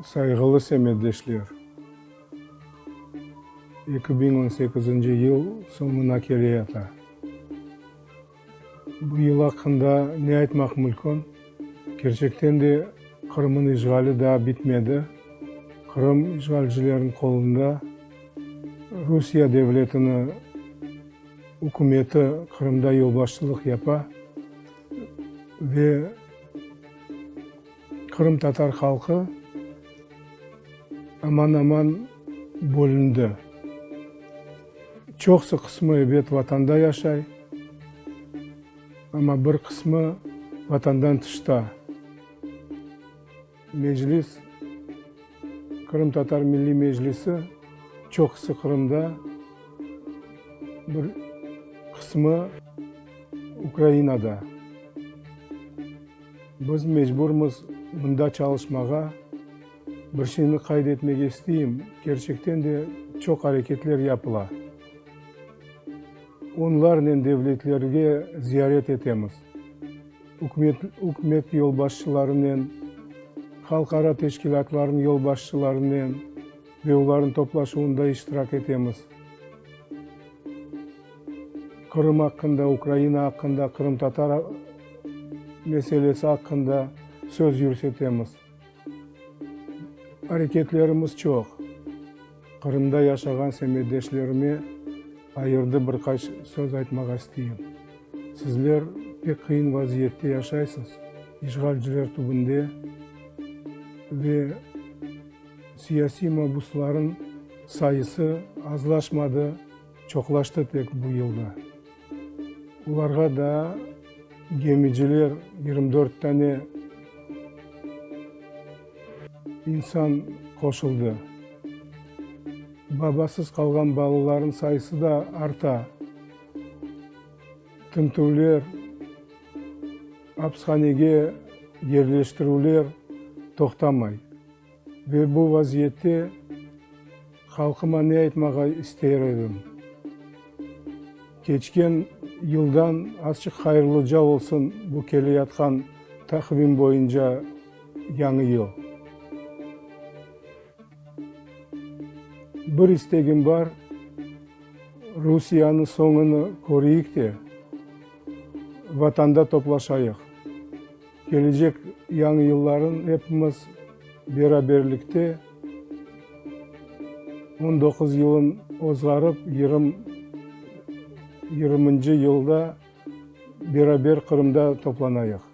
Sayğılı semetdeşler! 2018 yıl soñuna keleyata. Bu yıl aqqında ne aytmaq mülkün? Kerçekten de Qırım'ın işğali daa bitmedi. Qırım işğalcilerniñ qolunda. Rusiye devletini ükümeti Qırımda yolbaşçılıq yapa ve Qırımtatar halqı aman-aman bölündi. Çoqsı qısmı, ebet, Vatanda yaşay, amma bir qısmı Vatandan tışta. Meclis, Qırımtatar Milliy Meclisi çoqusı Qırımda, bir qısmı Ukrainada. Biz mecburmız mında çalışmağa. Bir şeyni qayd etmege isteyim, kerçekten de çoq areketler yapıla. Onlarnen devletlerge ziyaret etemiz, ükümet, ükümet yolbaşçılarınen, halqara teşkilâtlarnıñ yolbaşçılarınen ve olarnıñ toplaşuvında iştirak etemiz. Qırım aqqında, Ukraina aqqında, qırımtatar meselesi aqqında söz yürsetemiz. Areketlerimiz çoq. Qırımda yaşağan semetdeşlerime ayırdı bir qaç söz aytmağa isteyim. Sizler pek qıyın vaziyette yaşaysız, işğalciler tübünde ve siyasiy mabusların sayısı azlaşmadı, çoqlaştı tek bu yılda. Olarğa daa gemiciler, 24 tane insan qoşuldı. Babasız qalğan balaların sayısı da arta. Tintüvler, apishanege yerleştirüvler toqtamay. Ve bu vaziyette halqıma ne aytmağa ister edim? Keçken yıldan azçıq hayırlıca olsun bu keleyatqan taqvim boyunca yañı yıl. Bir istegim bar, Rusiyanıñ soñunı köreyik de, Vatanda toplaşayıq. Kelecek yañı yılların epimiz beraberlikte 19 yılın ozğarıp, yirminci yılda beraber Qırımda toplanayıq.